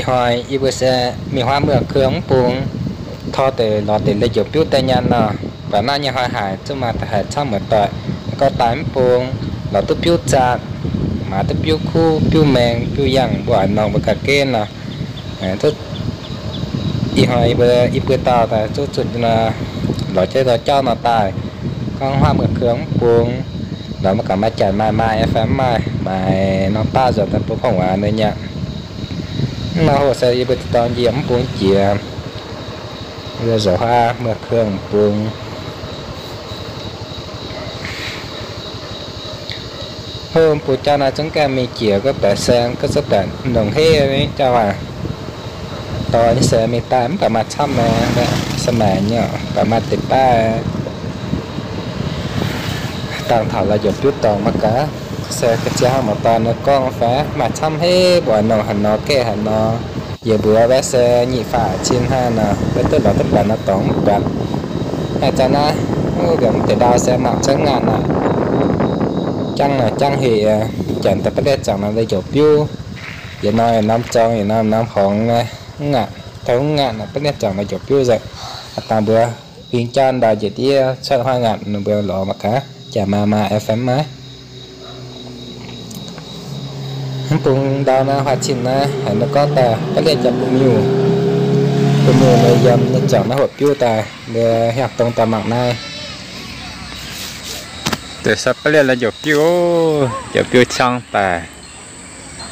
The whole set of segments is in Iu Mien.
Ih hnoi yie mbuo se mingh huaav muoz-kuong mv bung, tor deix lorz deix lai-njoux biuv daaih nyaanh nor, baac naaiv nyei hnoi haic, zuqc maaih da'haiz camv muoz-doic, gorngv daaih mv bung, lorz duqv biuv zaatc, maaiz duqv biuv kuv, biuv maeng, biuv yangh, mbuo oix nongc mbuo ga'gengh nor. Ih hnoi yie mbuo dauh daaih zuqc zunh nor, lorz jienv lorz jauv nor daaih, gorngv huaav muoz-kuong mv bung, lorz maiv gaax maaih janx maaih maa fai mv maaih, maaiz norm baav nzuonx daaih bun hungh waac ninh nyanc. Mv nor hoc se yie mbuo dorng njiec mv bung jiex, nzuonx huaav muoz-kuong mv bung. Hov, mv bung jauv naaiv zungv gaengh mingh jiex gorngv baeqc saeng, gorngv zungv baeqc longc heh jauv aac. Dorh nyei se mingh daaih mv baac maaih camv naaiv, se maaic nyei, baac maaih deix baav. Dangh taux lai-njoux biuv dorngx maiv gaax, se ga'ziex hnangv maux dorn nyei gorngv fai maaih camv heh, mbuo oix nongc haaix nor gaeqv haaix nor. Yie mbuox mbaeqv se nyic faah cin hnangv nor, mbaeqv duqv lorz duqv baeqc nor dorngx mv buatc. Naaiv zanc naaiv, mv baac mv deix ndau se mangc camv ngaanc aqv. Jangv nor jangv heh, janx daaih baav lienh zaangc nor lai-njoux biuv. Yietc norm yietc norm zorng, yietc norm norm horngz naaiv, mv ngaanc, taux mv ngaanc nor baav lienh zaangc lai-njoux biuv nzengc. Aav dangh mbuo ing jauv ndau njiec ndiev cuotv huaav ngaanc nor mbuo lorz mangc gaax, jaax maa maa F M maiv. Mv bung ndau naaiv huaax cin naaiv haiz ninh gorngv daaih baav lienh jaax bun miuh, bun miuh nor yiem ninh juangc naaiv hoqc biuv daaih, mbuo hiaangx dongh daaih mangc naaiv. Deix se baav lienh lai-njoux biuv, njoux biuv cang daic.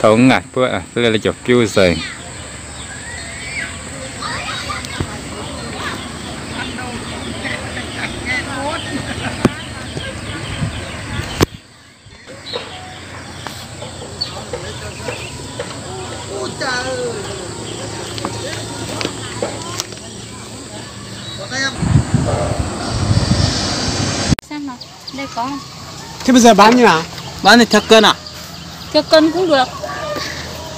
Taux ngaatc buov baav lienh lai-njoux biuv nzengc. Xem nào. Đây có. Thế bây giờ bán như nào? Bán thì theo cân à? Theo cân cũng được.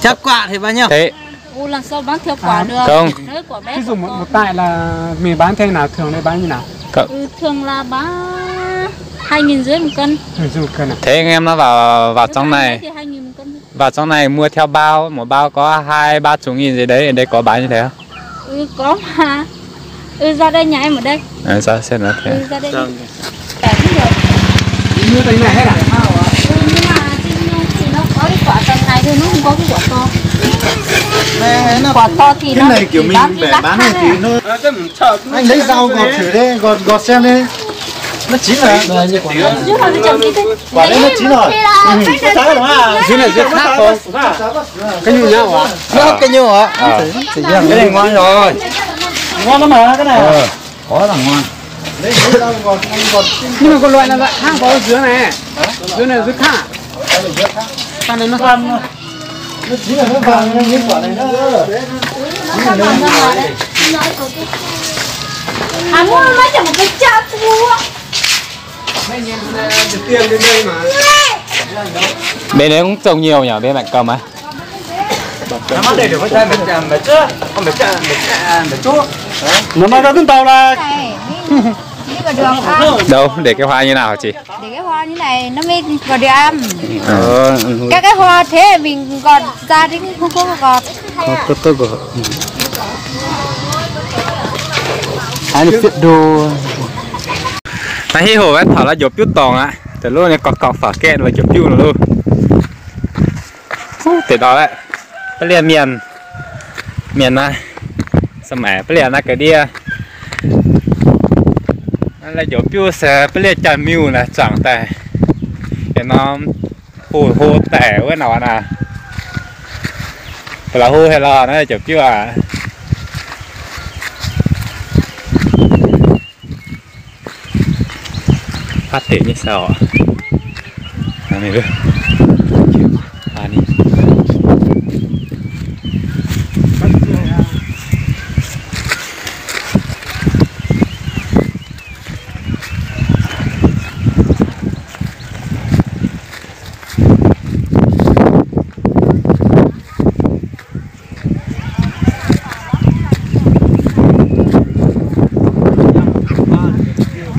Theo quả thì bao nhiêu? Thế. Ồ, làm sao bán theo quả được? Không. Đấy, quả bé. Ví dụ một, một tại là mình bán thế nào, thường đây bán như nào? Không. Ừ, thường là bán hai nghìn rưỡi một cân. Hai nghìn rưỡi một cân à? Thế anh em nó vào, vào trong này. Thì hai nghìn một cân. Vào trong này mua theo bao, một bao có hai ba chục nghìn gì đấy, ở đây có bán như thế không? Ừ, có mà. Ừ, ra đây nhà em ở đây. Ờ, ra xem nó thế. Ừ, ra đây đi. Cả cũng được. Mua tại này hết à? Ừ, nhưng mà trên, trên nó có cái quả tầm này thôi, nó không có cái quả to. Này, nó, cái này kiểu mình bán thì nó, anh lấy dao gọt thử đi, gọt, gọt xem đi. Nó chín rồi. Dưới này dưới khác không? Cái nhu nhau hả? Nó cái nhu hả? Cái này ngon rồi. Ngon lắm mà cái này. Ờ, có là ngon. Nhưng mà còn loại là loại khác có dưới này. Dưới này dưới khác. Con này nó. Nó chín là nó vàng, nó những quả này nó. À, mua mấy chục một cái chai. Bên đấy cũng trồng nhiều nhỉ, bên bạn Cẩm à? Nó mắc đầy đủ các chai, mệt, mệt trước, không mệt chai, mệt chai, mệt chút. Nó mắc ra tưng tàu là. Này, đi vào đường ăn. Đâu, để cái hoa như nào hả chị? Để cái hoa như này nó mới vào đường ăn. Ờ, ừ. Các cái hoa thế mình còn ra đến Trung Quốc còn. Có, có, có, có. Thái nó fit đồ. Naaiv hih hoc maiv taux la'njoux biuv dorngx aqv. Deix lov nyei gorqv gorqv faaux gaeqv la'njoux biuv nor lov. Deix ndau aeqv, baav lienh mienh, mienh naaiv, se maaic baav lienh naaiv ga'ndiev. Naaiv la'njoux biuv se baav lienh jaax-miuh naaiv zuangx daaih, yietc norm hoh hlo daic wuov nor naaic. Ba'laqc hlo haic lorh naaiv la'njoux biuv aac. Phát triển như sau ạ. Này,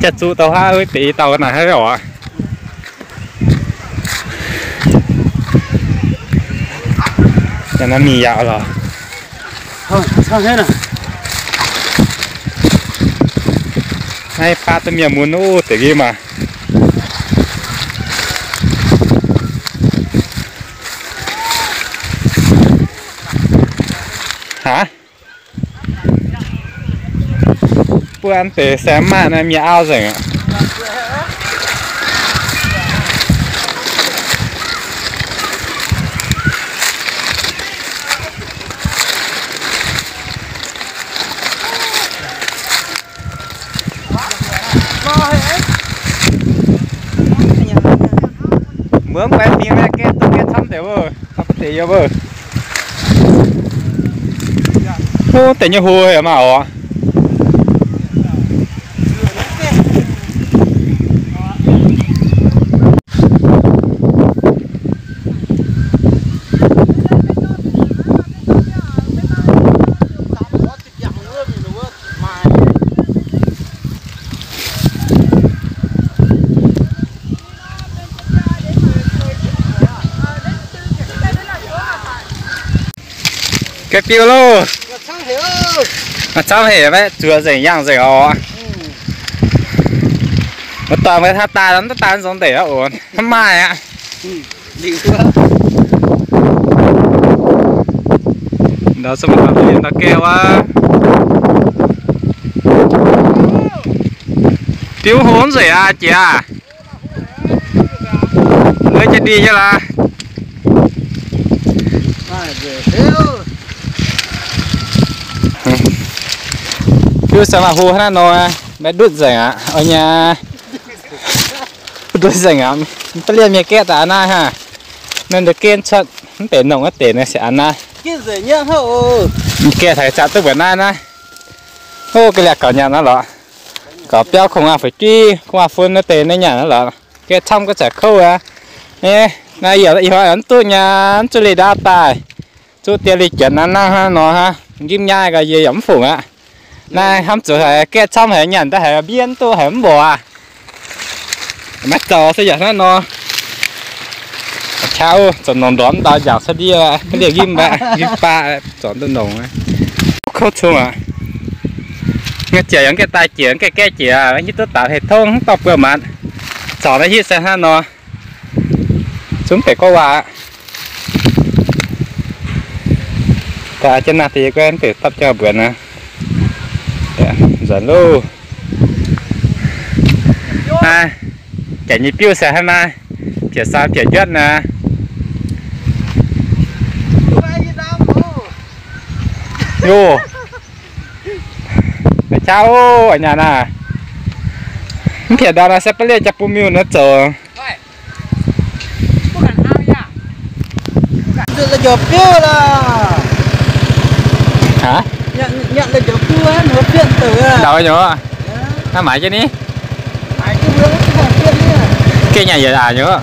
Jaax zuqc dauh hlaav, deix dauh naaic hlaav oc. Naaiv mingh yaac lorz. Naaiv baav duqv mienh mun wuov deix nqemh maah. Haa? Buov deix se maaih naaiv mienh auv nzengc aqv. Mbuo mv guaix fingx maiv gaeqv, duqv gaeqv camv deix wuov, camv deix yiem wuov. Huv deix nyei hlo yaac maaih oc. Ga'biu loh. Maaih camv haic maiv zuoqc nzengc, yangh nzengc oc. Maiv dorngx maiv haaix daaih, mv daaih nzong ndeic aqv oc. Maiv maaih aqv. Ndau se maaih ndau gaeqv wuov. Biuv hlo nzengc aqv jiex aac. Lov jiex ndie nyei laaix. Biuv se maaih hlo hnangv naaiv nor, maiv ndutv nzengc aqv. Oix nyei, ndutv nzengc aqv. Mv baac lienh mienh gaeqv daaih aqv naaiv hnangv. Naaiv ndau gaeqv cuotv mv deix nongc wuov deix naaiv se aqv naaiv. Gaeqv haiz zaqc duqv mbuoqc naaiv naaiv. Ov, ga'liaah gauh nyanc naaiv lorqc. Gauh biauv kungx aav fu'jueiv, kungx aav fun wuov deix naaiv nyanc naaiv lorqc. Gaeqv camv ga'zaic kouv aqv. Naaiv yie ih hnoi mv duqv nyei, mv zuqc leih ndaauv daaih. Zuqv diex leih jienv naaiv nangv hnangv nor hnangv, njimv nyaaih ga'yie yaac mv fungc aqv. Naaiv hnamv zuqc haiz gaeqv camv haiz nyanc daaih haiz mbienv duqv haiz mv mborqc aqv. Maiv zaux se yaac hnangv nor. Qaqv zoux nongc ndorm ndau njaangc cuotv ndiev, ga'liaah njimv mbaeqv njimv baav zorc duqv nongc. Kouv cung aqv. Ngaengc jiex yaac gaeqv daaih jiex, gaeqv gaeqv jiex, hiuv duqv daux hec tongv mv dorh buo maanz. Zorc naaiv hitv se hnangv nor. Zungv deix gorngv waac aqv. Daaih jienv naaiv deix yie guaih deix dapv jauv mbuox naaiv. Nzuonx loh. Naaiv, jaax nyei biuv se hnangv naaiv, piex saa piex njuotv naaiv. Yoh. Qaqv oc, nyanc naaiv. Mv piex ndau naaiv se baav lienh jaa bun miuc naaiv zoux. Aa, ndau nyei, naaiv maaiz jienv ni. Gaeqv nyanc yietc aac nyei.